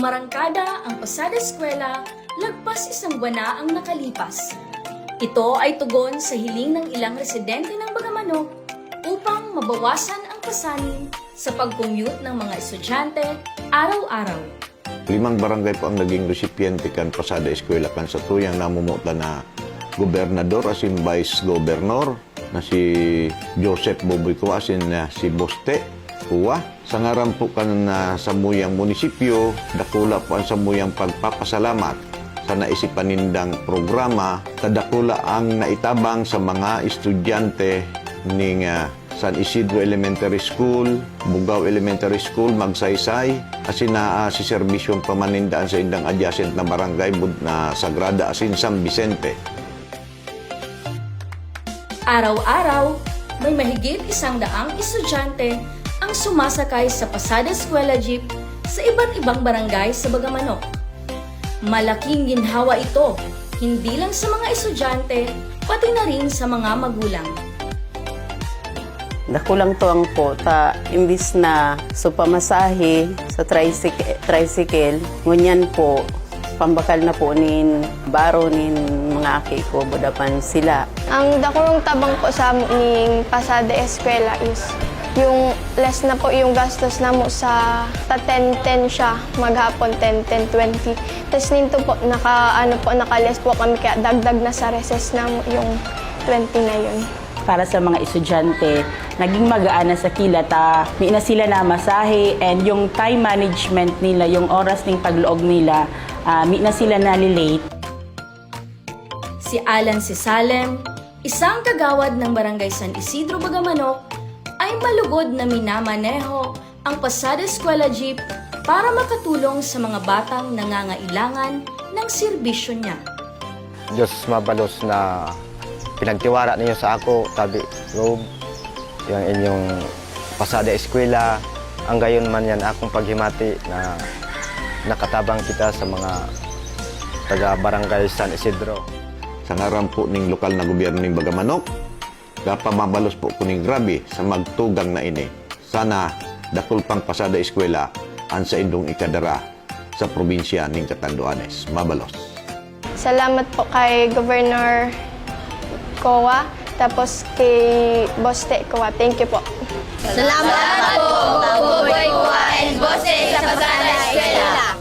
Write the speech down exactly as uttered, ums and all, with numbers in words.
Arangkada ang Pasada Eskwela lagpas isang buwan na ang nakalipas. Ito ay tugon sa hiling ng ilang residente ng Bagamanok upang mabawasan ang pasanin sa pag-commute ng mga estudyante araw-araw. Limang barangay po ang naging resipyente kan Pasada Eskwela kan satuyang namumutan na gobernador asin vice governor na si Joseph Boboy Cua asin na si Boste Cua. Sa ngaran po kan ah, samuyang munisipyo, dakula po ang samuyang pagpapasalamat sa naisipan nindang programa. Kadakula ang naitabang sa mga estudyante ning ah, San Isidro Elementary School, Bugao Elementary School, Magsaysay, asin na ah, si serbisyong pamanindaan sa indang adjacent na barangay bud na Sagrada asin San Vicente. Araw-araw, may mahigit isang daang estudyante ang sumasakay sa Pasada Eskwela Jeep sa iba't ibang barangay sa Bagamanok. Malaking ginhawa ito, hindi lang sa mga estudyante, pati na rin sa mga magulang. Dakulang tuwang po ta imbis na so pamasahe sa tricycle, tricycle ngunyan po pambakal na po nin baro nin mga aki ko budapan sila. Ang dakulang tabang po sa ning Pasada Eskwela is yung less na po yung gastos namo sa ta ten ten siya, maghapon ten ten twenty. Tapos ninto po, naka, ano po, naka-less po kami kaya dagdag na sa recess namo yung twenty na yun. Para sa mga estudyante, naging magaan na sa kila ta, mi na sila namasahe, and yung time management nila, yung oras ning pagluog nila, ah, mi na sila nalilate. Si Alan Sisalem, isang kagawad ng Barangay San Isidro Bagamanok, ay malugod na minamaneho ang Pasada Eskwela Jeep para makatulong sa mga batang nangangailangan ng serbisyo niya. Diyos mabalos na pinagtiwara ninyo sa ako, tabi loob, yung inyong Pasada Eskwela. Ang gayon man yan akong paghimati na nakatabang kita sa mga taga Barangay San Isidro. Sa ngaran po ning lokal na gobyerno ning Bagamanok, gapamabalos po kuning grabe sa magtugang na ini. Sana dakul pang Pasada Eskwela ang saindong ikadara sa probinsya ning Catanduanes. Mabalos. Salamat po kay Governor Coa, tapos kay Boss Te Coa. Thank you po. Salamat po, Boboy Coa and Boss Te sa Pasada Eskwela.